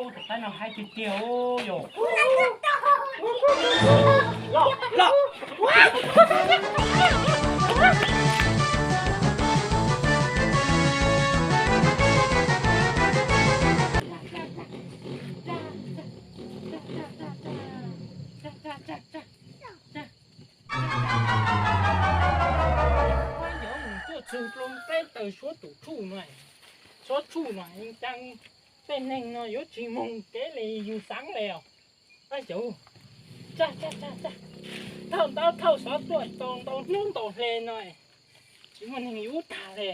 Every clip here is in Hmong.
Tus qaib no haib tiag tiag yom. Los, los. Pab nyob mus tuaj txug dlua qaib taws suab tus tshuj no, suab tshuj no cas tej neeg no yuav tsis moog kev le yug xaav le os. Pab cov, tsa, tsa, tsa, tsa, thauj ntaub thauj xov tuaj tau ntau hnub ntau hle no, tsis muaj neeg yuav tag le.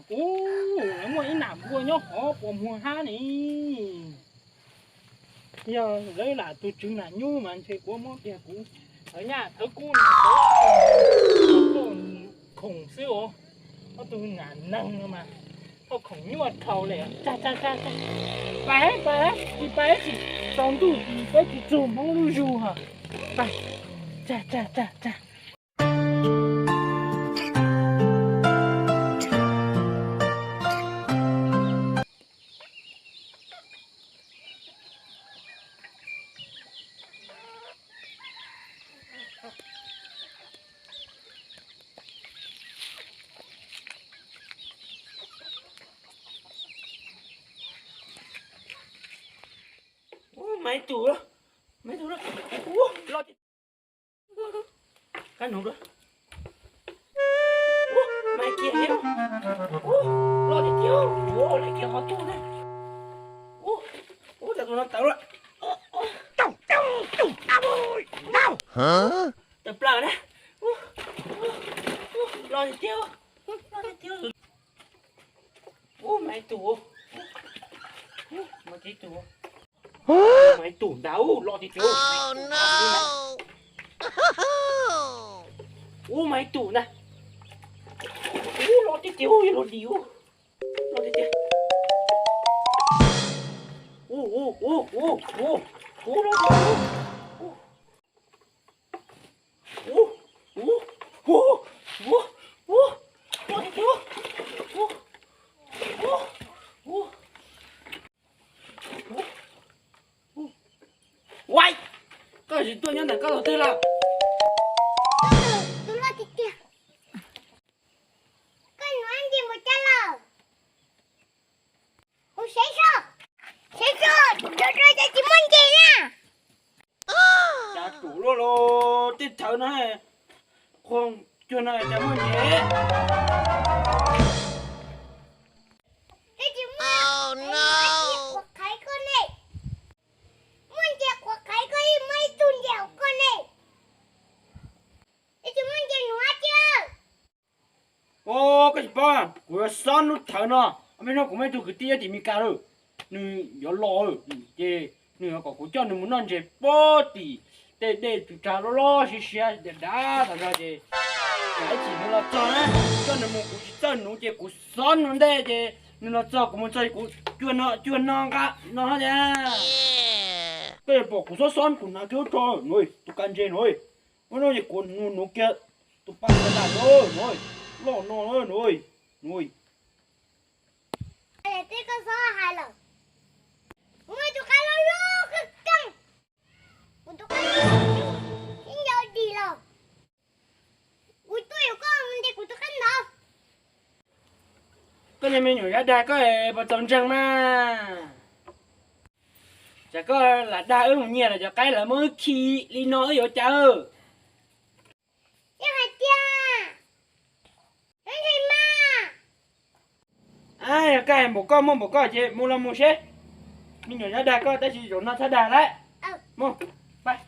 Ub, lawv muaj ib nam npua nyob hov puas muag hab ni. Yog lawv lam tus tswv nam nyub mas ntshe kuv muab kiag kuv, lawv nyaj thawv kub no, khoom xwb os. Ob tug nam neeg no mas thauj khoom nyuaj dhau le. Tsa, tsa, tsa, tsa, pais, pais, tsis pais tsis tsaus ntuj tsis peb tsis txug Hmoob lub zug hos. Pais, tsa, tsa, tsa, tsa. Ub, mas ib tug, mas ib tug, ub, los tiag, kab nug dua. Ub, mas kiag, ub, los tiag tiag, ub, lawv kiag qhov tuaj na. Ub, ub, tas tus no tawv lawm. Tawm plaws na. Ub, ub, los tiag tiag, los tiag tiag. Ub, mas ib tug, mas ib tug, mas ib tug ntag, ub, los tiag tiag. Ub, mas ib tug ntag. Ub, los tiag tiag, ub, yuav luag dim, ub, los tiag tiag. Ub, ub, ub, ub, ub, ub, los tiag tiag. Ub, ub, ub, ub, ub, los tiag tiag. Ub, ub, ub. Uaib, koj tsis tuaj nyob ntawm koj los twg lawm? Tus loj tiag tiag. Koj nuav ntses npaum cas lawm? Kuv saib soj, saib soj, rau rau cas tsis muaj ntses na. Cas ruam luaj los tej thawv no, qhov cuag no cas muaj ntses. Twb tsis muaj, qhuav qhaiv koj ne. Muaj ntses qhuav qhaiv koj ib, muaj ib tug ntses hauv koj ne. Twb tsis muaj ntses nuav tiag. Os, koj tsis paub, kuv yuav xob lub thawv no. Ob peb hnub kuv muaj ib tug kwv tij nyob tim Meskas lawm, nws yuav los, ces nws kom kuv coj nws mus noj ntses puag tim tej dej tsw tsag loj loj siab siab dav dav tas zog ces, ib chim nws los txog na, coj nws mus kuv tsis txawj nuv ces kuv xob nws ntej ces nws los txog kuv mus txog kuv cuag no cuag no nqa no tiag. Koj yuav pom kuv xob xob kuv hnav kiag ub tso, nuav tus ka ntses nuav, ub no ces kuv nuv nuv kiag tus pa ka ntag nuav, loj no nuav, nuav. Koj xob hais lawm, kuv muaj tus qaib loj loj kawg kawg, kuv tus qaib loj loj sib ncaus dim los, kuv tuaj yuav koj mus ntes kuv tus qaib ntawd. Koj yog me nyuam yav dag koj puas txaus ntseeg mas? Tsam koj lam dag wb mus nyiag lawv cov qaib lawv muab wb khi li no wb yuav cas? Yog hais tias, yog ntshe mas. Yog koj hais npaum koj muaj npaum koj ces mus los mus seb. Me nyuam yav dag koj tab sis zaum no txhob dag lawm. Mus, pais.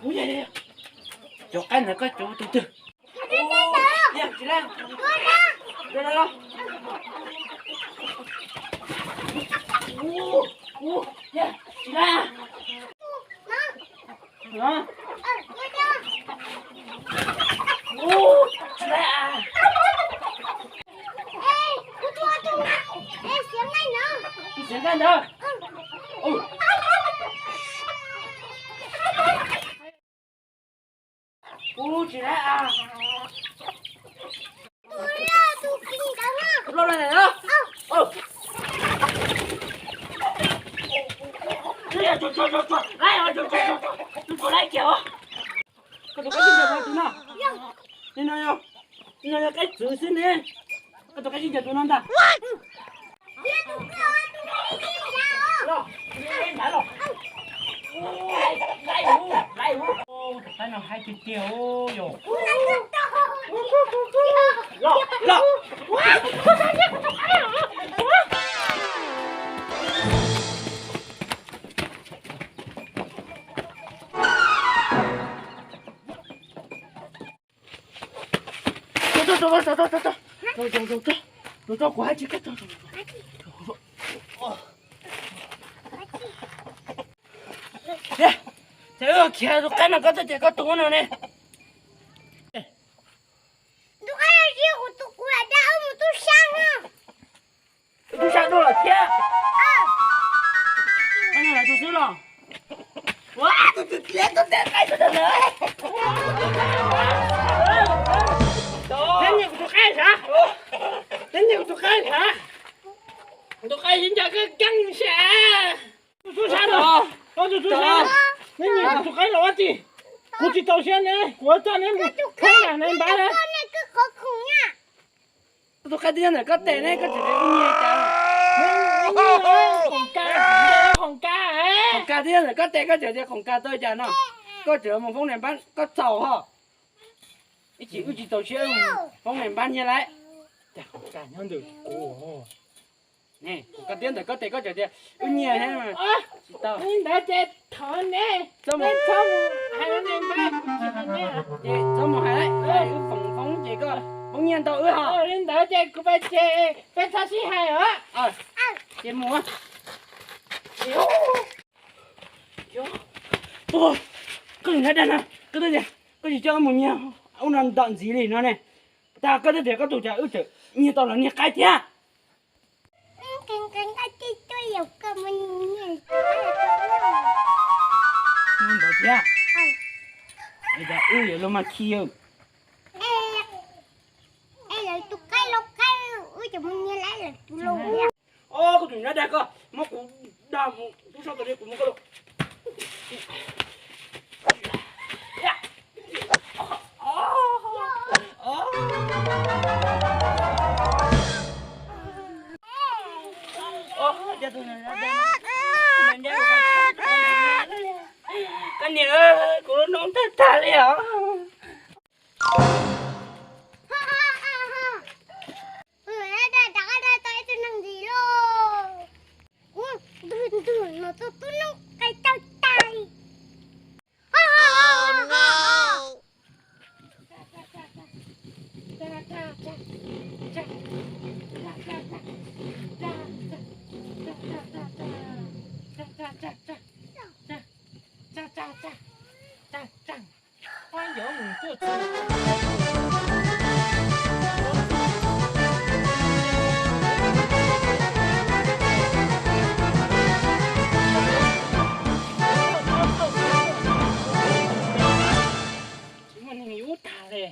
Ub, yog, yog, yog. Cov qaib ntawd koj cov tus twg? Tsis laj. Xiav nqaij ntawd. Los na. Tus qaib tsis ncaws tus no. Nim no yog, nim no yog qaib txwv xwb ne. Koj tus qaib tsis ncaws tus no ntag. Tus qaib no haib tiag tiag yom. Ces wb khiav tus qaib no koj twb tias koj tus no ne. Tus qaib no tsis yog kuv tus, kuv lam dag wb mus tub sab no. Wb tub sab tuaj lawm thiab. Koj niag lawv tus xwb los? Ua tus tus txiav tus teb qaib tus ntawd. Neb nyiam kuv tus qaib sav? Neb nyiam kuv tus qaib sav? Tus qaib sib ncaws keej keej sav. Tus tub sab no, tus tub sab, neb nyiam kuv tus qaib los ua tsi? Kuv tsis txaus siab ne, kuv txoj neb mus khoob nram nais npab na. Tus qaib twb nyob ntawm koj tes ne, koj tseem tias wb nyiag cas? Khoom kas, khoom kas, khoom kas twb nyob ntawm koj tes, koj tseem tias khoom kas tau cas no? Koj tseem mus foob nais npab koj txaus ho. Ib chim wb tsis txaus siab foob nais npab nyiag lawm. Cas khoom kas nyob ntawm kuv. Koj twb nyob ntawm koj tes koj tseem tias wb nyiag thiab mas. Tsis tau. Li ntawd ces thov neb, neb txhob mus hais rau nais npab kuv tsis hais neb. Ces txhob mus hais lawm, wb foom foob ces koj foob nyiag ntau wb ho. Li ntawd ces kuv pais ces peb txhob sib hais os. Ces mus. Koj tus nyab dab no, koj twb tias koj tsis coj wb mus nyiag ub no ntawm ntxiv li no ne. Tag koj twb tias koj tus cas wb tseem nyiag tau los niag qaib thiab. Ntawd thiab. Es cas wb yuav luag mas khi. Ob, koj tus nyab dag koj muab kuv dag mus tub sab tau li kuv muab koj los. Koj niam, kuv lub noob tag tag li os. Ntag, rov qab dag tau ib tug neeg ntxiv lauj. Ntug ntug no tus tub noob qes tawg tag li. Tsis muaj neeg yub tag li.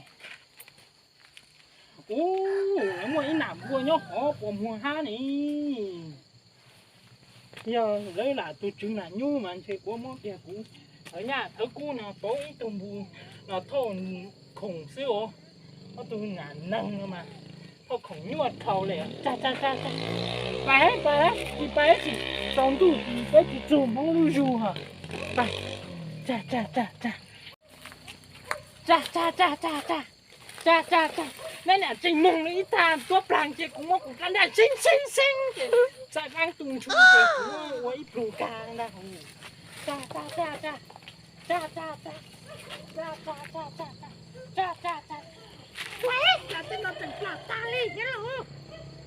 Ub, lawv muaj ib nam npua nyob hov puas muag hab ni. Yog lawv lam tus tswv nam nyub mas ntshe kuv muab kiag kuv. Lawv nyaj thawv kub no pauv ib tug npua no thauj khoom xwb os. Ob tug nam neeg no mas thauj khoom nyuaj dhau li. Tag tag tag tag. Pais pais, tsis pais tsis tsaus ntuj, peb tsis txug Hmoob lub zug hos. Pais. Tag tag tag tag. Tag tag tag tag tag. Tag tag tag. Neb niam tseem moog li ib tag tuab plaag ces kuv muab kuv rab ntaj seeb seeb seeb ces txav qaab tu ntshu ces kuv ua ib plug kag ntag. Tag tag tag tag. Tag tag tag. Tag tag tag tag tag. Tag tag tag. Ua, tej no tseem plam tag li thiab lauj.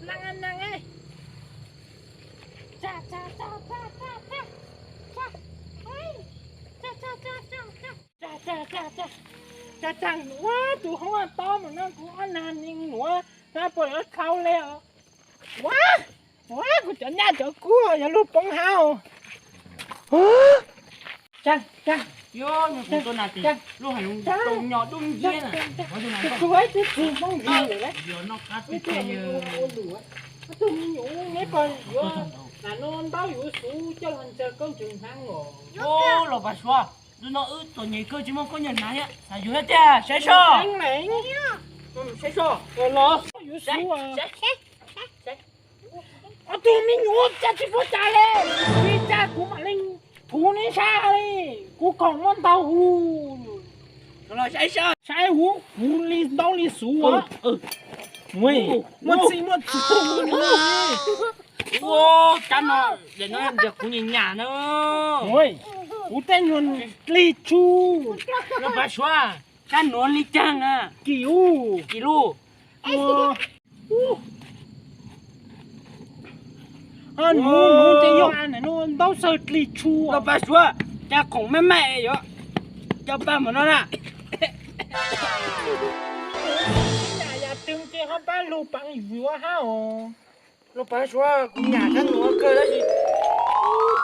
Neeg neeg. Tag tag tag tag tag tag. Tag tag tag tag tag. Tag tag tag tag. Tag tag, ua tus hoob tob mus no kuv ob nag neeg nuav, nag puas yuav khau le os. Ua, ua kuv cov nyaj cov kub yog lug poob hab. Tag tag. Yog nws kuv tuaj na ces lub hais lus tau nyo dub nciab na. Kuv tus me nyuam, neb puas yuav, lam no ntaub yuav xuv coj los ntsaws koj ntsws hnav os. Los Paj Suav, tus no wb txom nyem kawg tsis muaj khaub ncaws hnav thiab, xav yuav thiab tiag, saib soj. Saib soj los yuav xuv. Ob tug me nyuam cas tsis paub cas li, tsis cas kuv mam li thuv neb sab li, kuv khoom muab ntaus huv, saib huv huv li ntaub li xuv. Muaj txij muaj txhuv. Ua, kab no, kuv nyam nyam na. Kuv tej nyuag dlig tsu. Los Paj Suav, kab nuav li caag na? Kim u, kim lug. Nuav, nuav ces yog ntaub xaws dlig tsu. Los Paj Suav, cas khoom maj maj yuav coj paj mus no na. Yam twg ces ho pab lug peev yuav hab os. Los Paj Suav, kuv nyam kab nuav kawg tab sis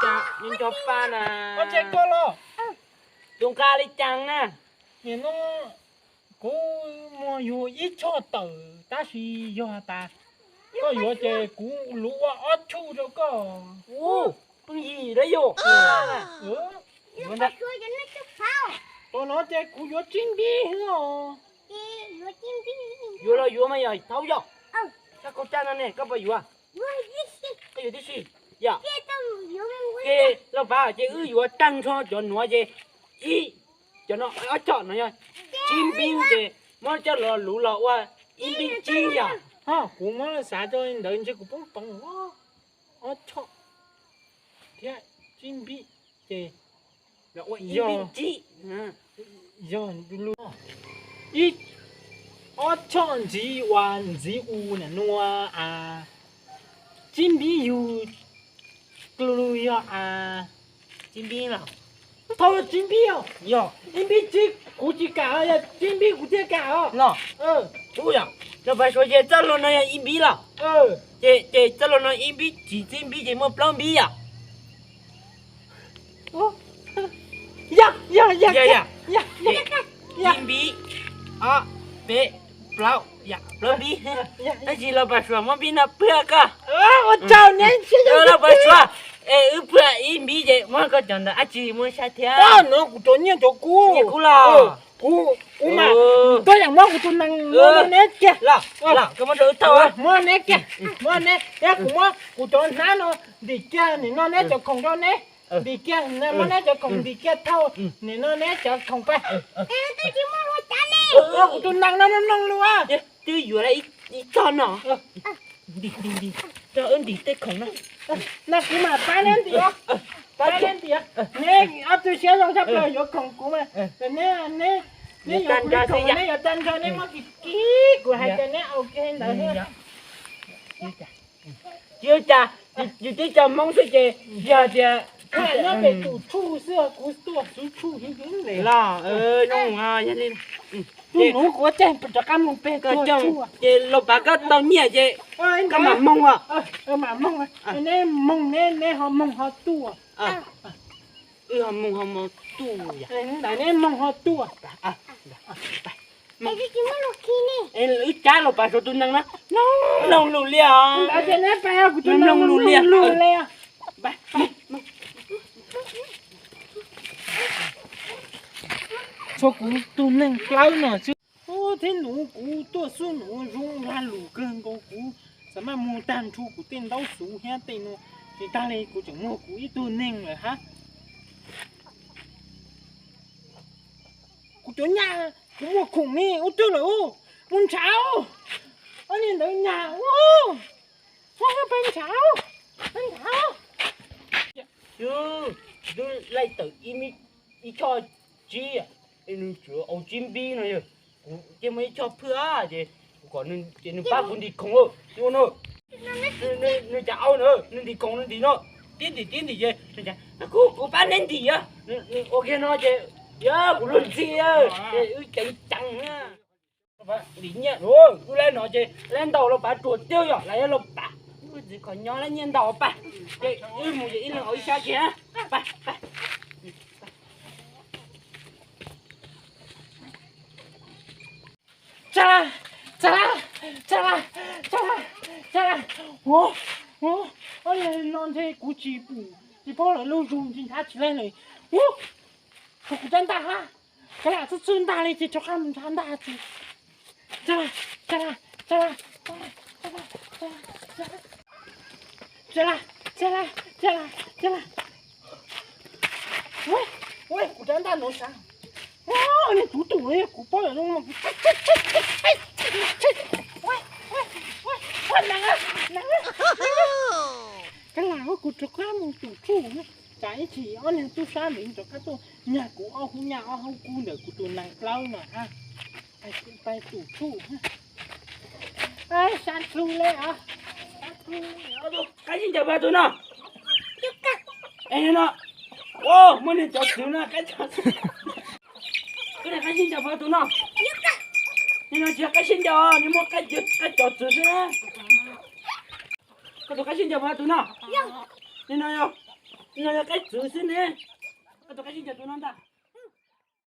cas nco paj na. Ua tsev koj los, tus nqa li caag na? Nim no kuv muag yug ib choj tawm tab sis yog tas koj yuav ces kuv luv ua ob choj rau koj. Pheej yig lawm yog. Tus no ces kuv yuav tsib npib xwb os. Yuav los yuav mas yog thaub yog. Sab kaum caj no ne koj puas yuav? Koj yuav tib si. Yog. Ces Lauj Pav ces wb yuav tag nrho cov nuav ces ib, cov no ob choj no yog tsib npib ces muab coj los luv los ua ib npib tsib yog. Kuv muab xav rau ntawd ntshe kuv poob peev ob choj thiab tsib npib ces yog ib, ob choj ntxiv ua ntxiv u na nua a, tsib npib yug, yog a, tsib npib los, thaum yog tsib npib os, yog ib npib tsib kuv tsis kam os, yog tsib npib kuv thiaj kam os los. Ub yog, Lauj Pav Suav ces txoj lus no yog ib npib los? Ces, ces txoj lus no ib npib tsib, tsib npib ces muaj plaub npib yog. Yog, yog, yog, yog. Ib npib, ob, peb, plaub, yog plaub npib. Tab sis Lauj Pav Suav muab npib no pwg koj. Ua tsaug ne, Lauj Pav Suav, es wb pwg ib npib ces muab koj cov ntawd dab tsi muab saib thiab. Koj no kuv cov nyiaj cov kub. Nyiaj kub los? Kuv, kuv mas, koj yam muab kuv tus nees no neb kiag. Los, los, koj muab rau wb thauj. Muab neb kiag, muab neb, kuv muab kuv cov hnab no ntim kiag, nim no neb cov khoom rau neb ntim kiag, muab neb cov khoom ntim kiag thauj, nim no neb cov khoom pab. Kuv tus nees no mloog lus. Twb yuav ib txoj no. Ntim, ntim, ntim, rau wb ntim tej khoom no. No kuv mam pab neb ntim, pab neb ntim. Neb ob tug siab zoo tshaj plaws yuav khoom kuv mas. Neb, neb yuav kuv li khoom neb yuav tag nrho neb muab kis kis kuv hais tias neb au ke ntawd. Tsis ua cas, yus tib co Hmoob xwb ces yog tias nyob pem tus tshuj xwb kuv tuaj xuv tshuj heev heev li los. Tus nuv kuv ua caij rov qab mus pem tus tshuj. Ces Lauj Pav koj tau nyiaj ces koj mam moog os. Mam moog, neb moog neb ho moog ho tuaj. Wb ho moog ho moog tuaj. Ntawd neb moog ho tuaj. Wb cab Lauj Pav Suav tus nees na, mloog lus li os. Neb pab kuv tus nees mloog lus li os. Tshuav kuv tus neeg plaub no xwb. Ub, thiab nuv kuv tuaj xub nuv zoo lag lus kawg nkaus, kuv xav maj mus tag nrho kuv tej ntaub xuv thiab tej no, tsis tag li kuv tseem muag kuv ib tug neeg lawm hab. Kuv cov nyaj, kuv muag khoom ne ua twg lawm, puas ntshav, ob niag ntawd nyaj, puas ntshav, puas ntshav. Twb laij tawm ib choj tsib, nws tsuas au tsib npib no yog, kuv cia muaj ib choj phwj ces kuv kom nws, ces nws pab kuv ntim khoom no. Nws cas au na, nws ntim khoom nws ntim no, tib ntim tib ntim ces nws cas kuv, kuv pab neb ntim os. Ua kiag no ces yog kuv luag ntxhi, ces wb ceev ceev na. Ntim nyiaj, wb lawv no ces lawv ntaus Lauj Pav ruam tiag yom, lawv yog Lauj Pav, wb txiv kom nyob lawv nyiaj ntaus pab, ces wb mus ces ib leeg ua ib sab kiag, pab, pab. Tsag laj, tsag laj, tsag laj, tsag laj, tsag laj. Ua, ua, ob niag no ntshe kuv tsis pum, tsis paub lawv lub zug ntsis nrhav tsis laij lawm. Ua, kuv rab ntaj hab, kav liam txhwb txhwb ntaj li ces rov qab mus nrhav ntaj txiv. Tsag laj, tsag laj, tsag laj, tsag laj, tsag laj, tsag laj, tsag laj. Tsag laj, tsag laj, tsag laj, tsag laj. Ua, ua, kuv rab ntaj nuav sav. Ua, niag tub tub, kuv paub yog zoo no. Ua, ua, ua, ua, neeg, neeg. Kav liam kuv rov qab mus tum tsuj, tsam ib chim ob niag tub sab ntawd rov qab tuaj nyag kuv ob hub nyaj ob hub kub ntawm kuv tus nees plaub no hab. Pais tum tsuj. Sab plhu le os. Qab sib ncaws pab tus no. Es no, muaj niag cov txwv no, qab sib ncaws pab tus no. Nim no tsis yog qab sib ncaws, nws muaj qab cov txwv xwb na. Koj tus qab sib ncaws pab tus no. Nim no yog, nim no yog qab txwv xwb ne. Koj tus qab sib ncaws tus no ntag.